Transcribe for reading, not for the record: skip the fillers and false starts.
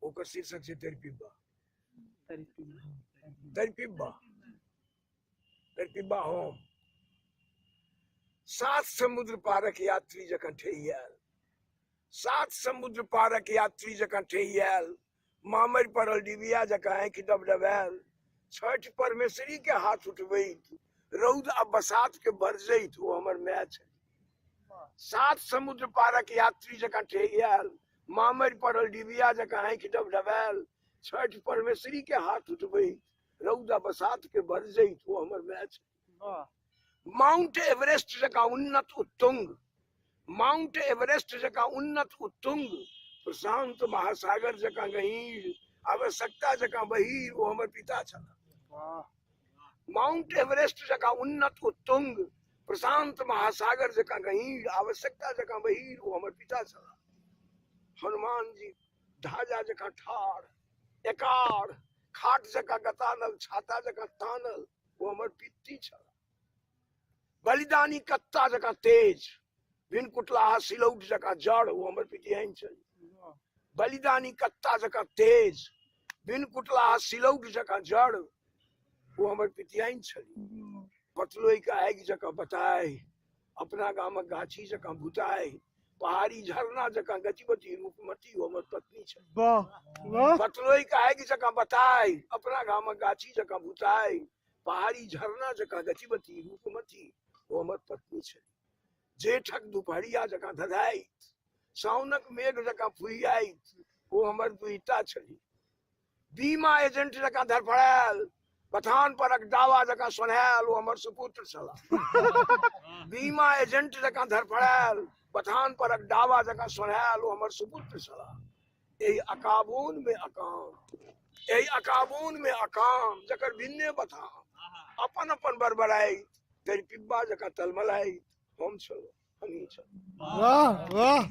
ओकर शीर्षक छै तरिपिब्बा। तरिपिब्बा, तरिपिब्बा हम सात समुद्र पारक यात्री जकाँ ठेहि आयल, सात समुद्र पारक यात्री जकाँ ठेहि आयल, मामरि पड़ल डिबिया जकाँ आँखि डबडबायल, छठि परमेश्वरी के हाथ उठबैत रौद आ बसात के बरजैत ओ हमर माय छली। सात समुद्र पारक यात्री जकाँ ठेहि आयल, मामरि पड़ल डिबिया जकाँ आँखि डबडबायल, छठि परमेश्वरी के हाथ उठबैत रौद आ बसात के बरजैत ओ हमर माय छली। माउंट एवरेस्ट जकाँ उन्नत उत्तुंग, माउंट एवरेस्ट जकाँ उन्नत उत्तुंग, प्रशांत महासागर जकाँ गहीर, आवश्यकता जकाँ बहीर ओ हमर पिता छलाह। माउंट एवरेस्ट जकाँ उन्नत उत्तुंग, प्रशांत महासागर जकाँ गहीर, आवश्यकता जकाँ बहीर ओ हमर पिता छलाह। हनुमान जी ढाजा जकाँ ठाढ़, एकार खाट जकाँ गतानल, छाता जकाँ तानल ओ हमर पित्ती छलाह। बलिदानी कत्ता जकाँ तेज, बिन कुटलाहा सिलौट जकाँ जड़ ओ हमर पितियाइन छल। बलिदानी कत्ता जकाँ तेज, बिन कुटलाहा सिलौट जकाँ जड़ ओ हमर पितियाइन छली। पतलोई के आगि जकाँ बताय, अपना गामक गाछी जकाँ भुताय, पहाड़ी झरना जकाँ गतिवती रूपमती ओ हमर पत्नी छली। पतलोई के आगि जकाँ बताय, अपना गामक गाछी जकाँ भुताय, पहाड़ी झरना जकाँ गतिवती रूपमती ओ हमर पत्नी छली। जेठक दुपहरिया जकाँ धधाइत, साउनक मेघ जकाँ फुहियाइत ओ हमर दुहिता छली। बीमा एजेंट जकाँ धड़फड़ायल, बथान परक दावा जकाँ सोन्हायल ओ हमर सुपुत्र छलाह। बीमा एजेंट जकाँ धड़फड़ायल, बथान परक दावा जकाँ सोन्हायल ओ हमर सुपुत्र छलाह। एहि अकाबून में अकाम, एहि अकाबून में अकाम, जकर भिन्ने बथान, अपन अपन बड़बड़ाइत, तेरी पिब्बा जकाँ तलमलाइत हम छलहुँ, हमही छलहुँ। वाह वाह।